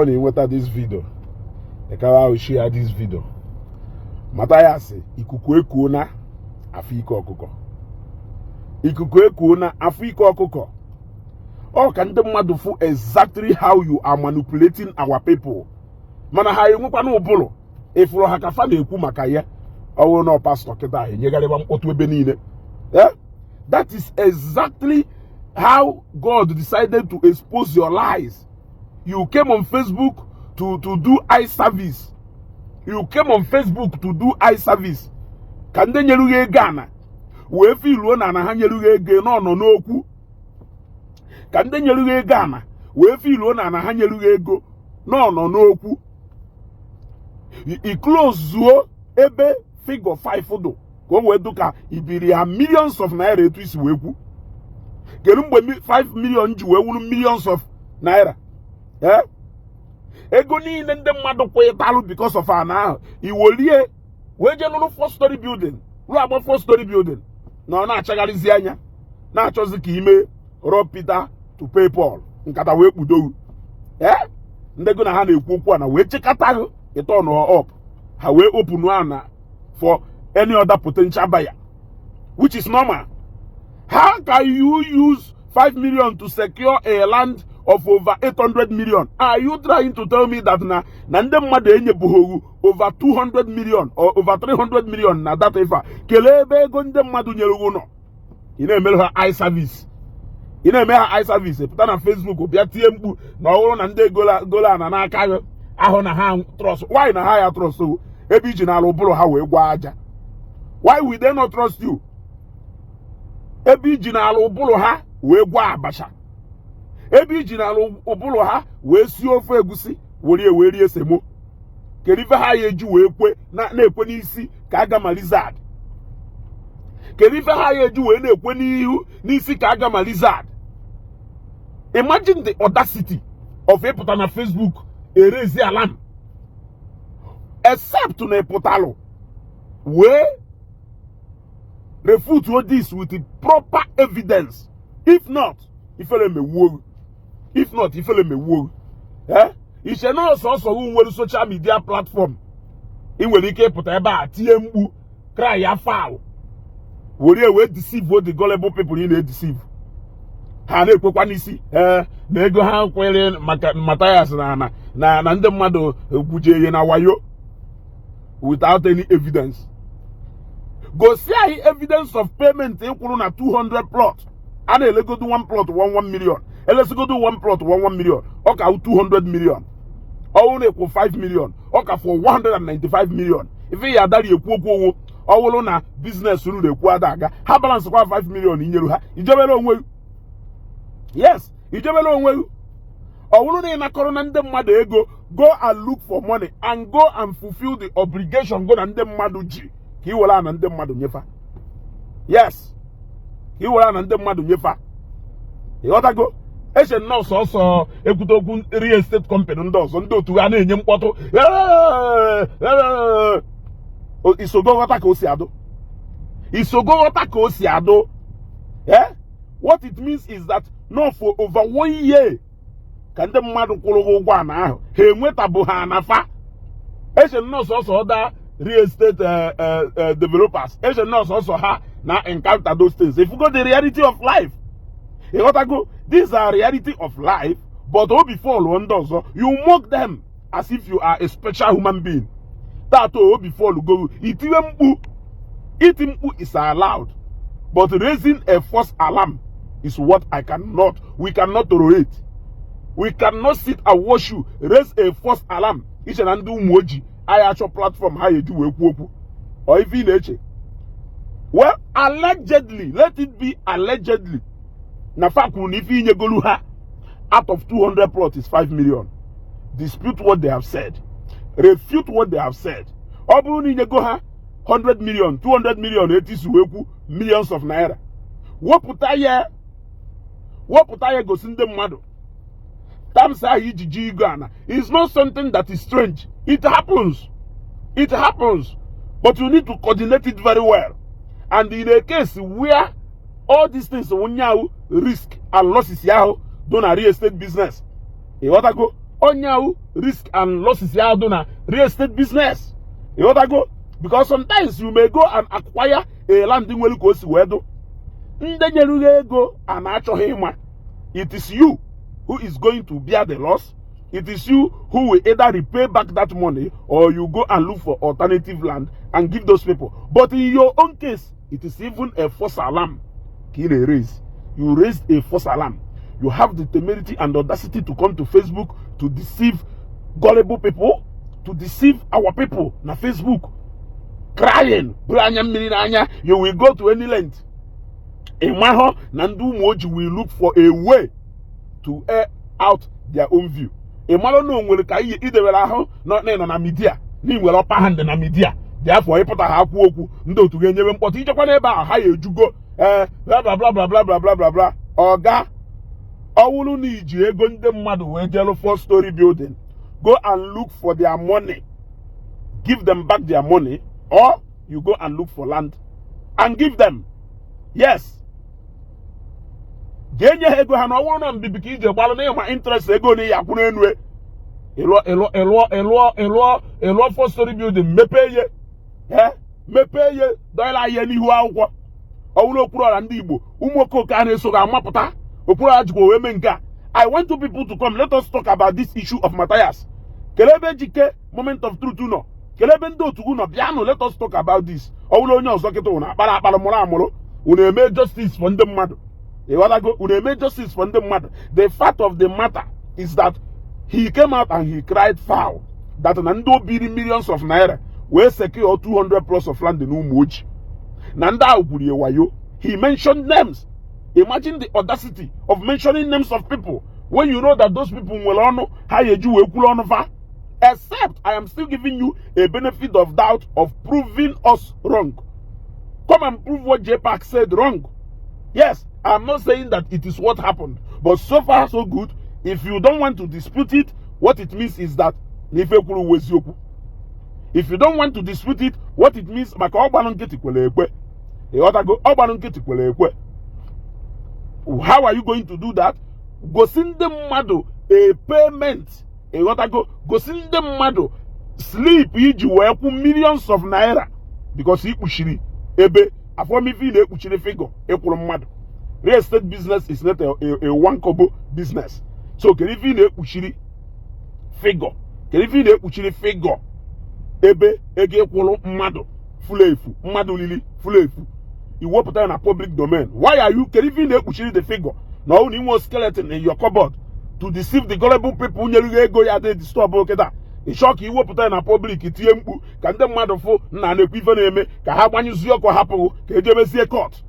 Ọ na-enweta this video, ịkawa ahụ share this video. Mata ya sị ikuku ekuo na afọ ike ọkụkọ, ikuku ekuo na afọ ike ọkụkọ. Ọ ka ndị mmadụ fụ exactly how you are manipulating our people, mana ha enwekwana ụbụrụ ịfụrụ ha ka fa na-ekwu maka ya. Ọ bụrụ na pastọ kịta enyegharịba mkpọtụ ebe niile. Eh? That is exactly how God decided to expose your lies. You came on Facebook to do eye service. You came on Facebook to do eye service. Ka ndị nyere gị ego ana wee filuo na ana ha nyere gị ego nọ nọ n'okwu. Ka ndị nyere gị ego ana wee filuo na ana ha nyere gị ego nọ nọ n'okwu. I close ebe figure 5 dụ ka o wee dụ ka ibiri ha millions of naira etu isi wee kwu. Kedu mgbe 5 million ji wee wuru millions of naira? Eh? Ego niile ndị mmadụ kwụtalụ because of ana ahụ, iwolie wee jee lụrụ four story building, rụọ agba four story building na ọ na-achagharịzi anya na-achọzi ka ime rob Peter to pay Paul. Nkata wee kpudogu. Ee, ndị go na ha na-ekwu okwu a na wee chịkọta gị ịtọn up, ha wee open ana for any other potential buyer, which is normal. How can you use 5 million to secure a land of over 800 million? Are you trying to tell me that na ndị mmadụ enyebughị over 200 million or over 300 million na data ife a? Kelee ebe ego ndị mmadụ nyere gị nọ. Ị na-emere ha eye service, ị na-eme ha eye service. Pụta na Facebook bịa tie mkpu na ọ bụrụ na ndị golo ana n'aka gị ahụ na ha trust. Why na ha ya trust o ebe iji n'ala ụbụrụ ha wee gwa aja? Why will they not trust you ebe iji n'ala ụbụrụ ha wee gwa abacha, ebe iji n'ala ụbụrụ ha wee sie ofe egusi were wee rie semo? Kedu ife ha ya eji wee kwe na-ekwe n'isi ka agama lizard? Kedu ife ha ya eji wee na-ekwe n'ihu n'isi ka agama lizard? Imagine the audacity of ịpụta na Facebook erezi alarm, except na ịpụtalụ wee refute this with the proper evidence. If not, ifere mewuo. If not, ifere mewuo. Eh, iche na ọsọsọ gị nwere social media platform ị nwere ike ịpụta ebe a tie mkpu, cry ya foul, were wee deceive the gullible people ị na-edeceive. Ha na-ekwekwa n'isi ee na ego ha kwere maka Mathias na ndị mmadụ gwuje ihe na wayo without any evidence. Gosi anyị evidence of payment ị kwụrụ na 200 plot a na-elegodu one plot 1 1 million, elesigodu one plot 1 1 million, ọ ka 200 million. Ọwụ na-ekwu 5 million, ọ ka for 195 million. Ife ya adari ekwu okwu owo, ọ wụrụ na business unu na-ekwu ada aga, ha balance kwa 5 million inyeru ha, ijebere onwe gị. Yes, ijebere onwe gị. Ọ bụrụ na ị nakọrọ na ndị mmadụ ego, go and look for money and go and fulfill the obligation go na ndị mmadụ ji ka ị were ana ndị mmadụ nyefa. Yes, ka ị were ana ndị mmadụ nyefa. Ịghọtago? Eche nnọọ sọsọ ekwute okwu real estate company, ndị ọzọ, ndị otu ha na-enye mkpọtụ. Isogo ghọta ka o si adụ, isogo ghọta ka o si adụ. Eh, what it means is that no, for over one year ka ndị mmadụ kwụrụ gị ụgwọ ana ahụ, ha enwetabụ ha na fa. Eche nnọọ sọsọ other real estate developers, eche nnọọ sọsọ ha na encounter those things. If you go the reality of life, ịghọtago, these are reality of life, but obi fall ndị ọzọ, you mock them as if you are a special human being. Tato obi fall go itiwe mkpu. Iti mkpu is allowed, but raising a false alarm is what I cannot, we cannot tolerate. We cannot sit and watch you raise a false alarm. Iche na ndị ụmụ ojii anyị achọ platform ha eji wee kwuo okwu or ife ị na-eche. Well, allegedly, let it be allegedly, na fa kwuru na ife inyegolu ha out of 200 plot is 5 million. Dispute what they have said, refute what they have said. Ọ bụrụ na inyego ha 100 million, 200 million, etisi wee kwu millions of naira, wepụta ya, wepụta ya, gosi ndị mmadụ terms ahụ iji ji igo ana. Is not something that is strange. It happens, it happens, but you need to coordinate it very well. And in a case where all these things wụnyaahụ, risk and losses ahụ do na real estate business, ịghọtago? Onye risk and losses ya dị na real estate business, ịghọtago? Because sometimes you may go and acquire a land nwere ka o si wee dụ, ndị nyere gị ego a na-achọghị ịma. It is you who is going to bear the loss. It is you who will either repay back that money or you go and look for alternative land and give those people. But in your own case, it is even a false alarm ka ị na-raise. You raised a false alarm. You have the temerity and audacity to come to Facebook to deceive gullible people, to deceive our people na Facebook, crying, bụrụ anya mmiri n'anya. You will go to any length. Ị mahụ na ndị ụmụ ojii will look for a way to air out their own view. Ị mara na o nwere ka ihe idewere ahụ na ịnọ na media, na ị nwere upper hand na media. Dị afọ ịpụta ha akwụ okwu, ndị otu ga-enyebe mkpọtụ. Ijekwa n'ebe ahụ, ha ya ejugo. Ee, bla bla bla bla bla bla bla bla bla. Ọga, ọ wụrụ na iji ego ndị mmadụ wee jelu four story building, go and look for their money, give them back their money, or you go and look for land and give them. Yes, jee nye ha ego ha. Na ọ bụrụ na mbibi ka ije gbalụ na ịma interest ego na ya akwụ n'enu, ịlụọ ịlụọ ịlụọ ịlụọ ịlụọ ịlụọ four story building, mepee ihe, ee, mepee ihe, dọla ihe n'ihu akwụkwọ. Ọ bụrụ Okwuruọra ndị Igbo, ụmụ okooko a na-eso ga-amapụta. Okwuruọra jikwa wee mee nke a. I want two people to come. Let us talk about this issue of Matthias. Kelee ebe Ejike Moment of Truth nọ, kelee ebe ndị otu gị nọ. Bịanụ, let us talk about this. Ọ bụrụ onye ọzọ kịta, ụnụ akpara akpara, mụrụ amụrụ, unu eme justice for ndị mmadụ. Ịghọtago? Unu eme justice for ndị mmadụ. The fact of the matter is that he came out and he cried foul that na ndị obiri millions of naira wee secure 200 plus of land n'ụmụ ojii, na ndị ahụ gwuru ya wayo. He mentioned names. Imagine the audacity of mentioning names of people when you know that those people nwere ọnụ ha ya eji wee kwuru ọnụ fa. Except I am still giving you a benefit of doubt of proving us wrong. Come and prove what JPAC said wrong. Yes, I'm not saying that it is what happened, but so far so good. If you don't want to dispute it, what it means is that n'ife kwuru wụ eziokwu. If you don't want to dispute it, what it means, maka ọ gbalụ nkịtị kwere ekwe. Ịghọtago? Ọ gbalụ nkịtị kwere ekwe. How are you going to do that? Gosi ndị mmadụ a payment. Ịghọtago? Gosi ndị mmadụ slip iji wee kwụ millions of naira, because ikpuchiri ebe afọmife ị na-ekpuchiri figure ịkwụrụ mmadụ. Real estate business is not a one kobo business. So kedu ife ị na-ekpuchiri figure? Kedu ife ị na-ekpuchiri figure ebe ego ịkwụrụ mmadụ furu efu, mmadụ lili furu efu, iwepụta ya na public domain? Why are you, kedu ife ị na-ekpuchiri the figure? Na ọ na inwe skeleton in your cupboard to deceive the gullible people nyere gị ego ya dị disturb kịta. Ị chọọ ka iwepụta ya na public, tinye mkpu ka ndị mmadụ fụ nna na-ekwu ife na-eme, ka ha gbanyụzie ọkụ, hapụghị ka ejebezie court,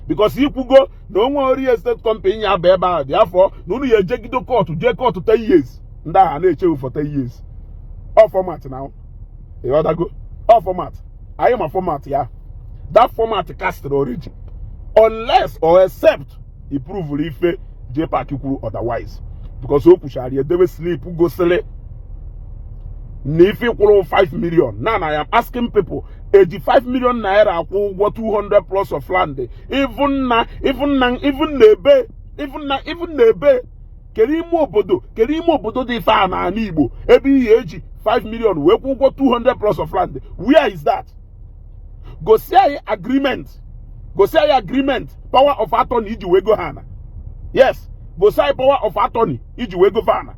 because ikwugo na onwe real estate company ya bụ ebe ahụ dị afọ na unu ya ejegide court, jee court 10 years, ndị agha na-echewu for 10 years. Ọ format na, ịghọtago? Ọ format anyị ma format ya, that format casted already, unless or except he prove ife JPAC kwuru otherwise, because o kwuchara ya, edebe slip gosiri na ife kwụrụ 5 million. Now I am asking people, eji 5 million naira akwụ ụgwọ 200 plus of land? Even na even na even na ebe even na even na ebe, kedu ime obodo, kedu ime obodo dị ife a n'ala Igbo ebe ihe eji 5 million wee kwụ ụgwọ 200 plus of land? Where is that? Gosi anyị agreement, gosi anyị agreement, power of attorney iji wee go ha na. Yes, gosi anyị power of attorney iji wee go fa na.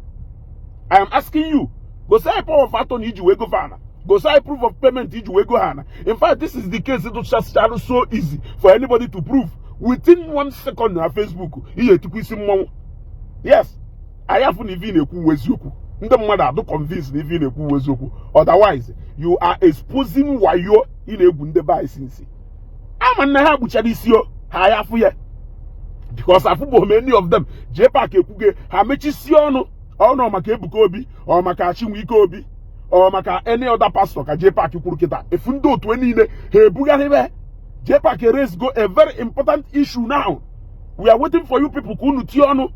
I am asking you, gosi anyị power of attorney iji wee go fa na. Gosi anyị proof of payment iji wee go ha na. In fact, this is the case it just so easy for anybody to prove within one second na Facebook. Ihe etikwa isi mmọnwụ. Yes, anyị afụ na ife ị na-ekwu wu eziokwu. Ndị mmadụ adụ convince na ife ị na-ekwu wu eziokwu. Otherwise, you are exposing wayo ị na-egwu ndị be anyị sinsi ama nna ha gbuchara isi o ha ya afụ ya, because afụbụ many of them. JPAC ekwuge, ha mechisie ọnụ ọnụ maka Ebuka Obi, ọ maka Chinwike Obi, ọ maka any other pastor ka JPAC kwuru kịta efu ndị otu niile ha ebugharịbe. JPAC raise go a very important issue. Now we are waiting for you people ka unu tie ọnụ.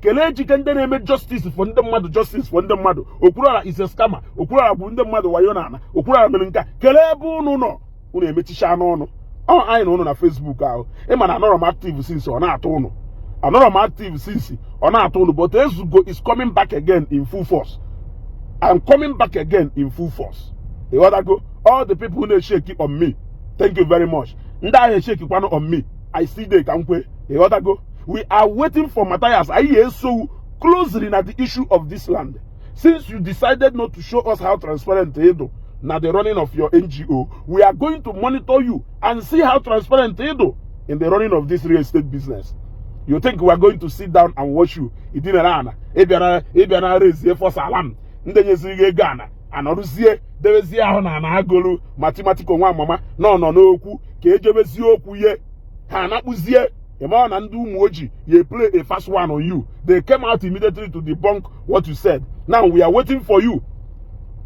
Kelee Ejike, ndị na-eme justice for ndị mmadụ, justice for ndị mmadụ. Okwuruọra is a scammer. Okwuruọra gwuru ndị mmadụ wayo na ana. Okwuruọra mere nke a. Kelee ebe unu nọ, unu emechicha n'ọnụ. Ọ anyị na unu na Facebook ahụ, ịma na anọrọ m active since ọ na-atụ unu. Anọrọ m active since ọ na-atụ unu, but Ezugo is coming back again in full force. I'm coming back again in full force. Ịghọtago? All the people na-eshake on me, thank you very much. Ndị ahụ eshakekwanụ on me, I see dey ka m kwe. Ịghọtago? We are waiting for Matthias. Anyị eso closely na the issue of this land. Since you decided not to show us how transparent ịdụ na the running of your NGO, we are going to monitor you and see how transparent ịdụ in the running of this real estate business. You think we are going to sit down and watch you idinara ana ịbịara ịbịara rezie false alarm? Ndị nyeziri gị ego ana anọrụzie debezie ahụ na ana agolu mathematical nwa mama nọ nọ n'okwu ka ejebezie okwu ye ha anakpụzie. Ịma na ndị ụmụ ojii ye play a fast one on you. They came out immediately to debunk what you said. Now we are waiting for you.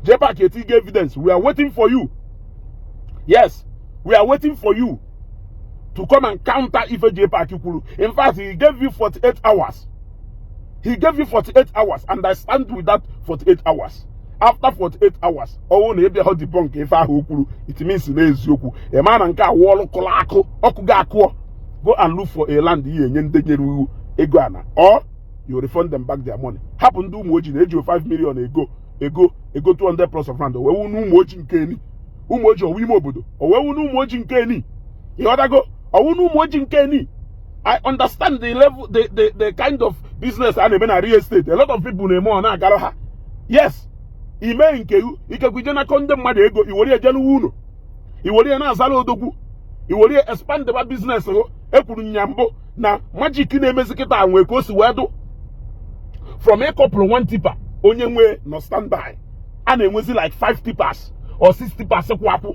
JPAC etige evidence. We are waiting for you. Yes, we are waiting for you to come and counter ife JPAC kwuru. In fact, he gave you 48 hours. He gave you 48 hours, and I stand with that 48 hours. After 48 hours, ọnwụ na ịbịa hụ debunk ife ahụ o kwuru, it means na eziokwu. Ị ma na nke a wụọlụ kụrụ akụ ọkụ ga akụọ. Go and look for a land ihe enye ndị nyere iwu ego ana, or you refund them back their money. Hapụ ndị ụmụ ojii na-eji 5 million ego ego ego 200 plus of land. Owewu na ụmụ ojii nke eni ụmụ ojii ọwụ ime obodo, owewu na ụmụ ojii nke eni. Ịghọtago? Ọwụ na ụmụ ojii nke eni. I understand the level, the kind of business a na-eme na real estate. A lot of people na-eme ọ na-agara ha. Yes, ime nke ikekwe ije nakọ ndị mmadụ ego, iwere eje n'uwe ụlọ, iwere ya na-azara odogwu, iwere ya expand ba business gụ. Ekwuru nya mbụ na magic na-emezi kịta nwee ka o si wee dụ from ịkọpụrụ one tipper, onye nwe nọ standby, a na-enwezi like five tippers or six tippers kwụ akwụ.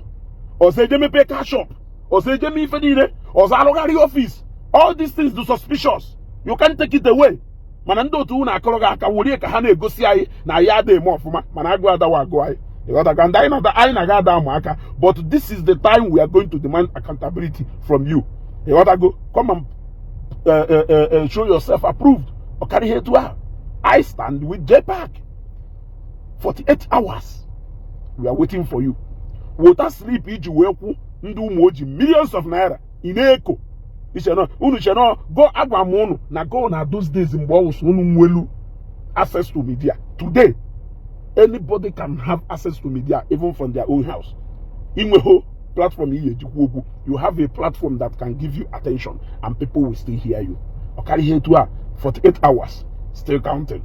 Ọzọ eje mepee car shop, ọzọ eje mee ife niile, ọzọ arụgharị office. All these things do suspicious. You can't take it away. Mana ndị otu unu akọrọ gị aka werie ka ha na-egosi anyị na ya ada eme ọfụma, mana agụ adawa agụ anyị. Ịghọtaga? Ndị anyị na-aga ada amụ aka, but this is the time we are going to demand accountability from you. Ịghọtago? Come and show yourself approved. Ọ karịghị etu ahụ. I stand with JPAC. 48 hours, we are waiting for you. Wota slip iji wee kwụ ndị ụmụ ojii millions of naira. Ị na-eko iche unu che nọ go. Agwa m unu na go na those days mgbe ọ wụsị unu nwelu access to media. Today anybody can have access to media, even from their own house. Inweho platform ihe ejikwa okwu, you have a platform that can give you attention and people will still hear you. Ọ karịghị etu a. 48 hours, still counting.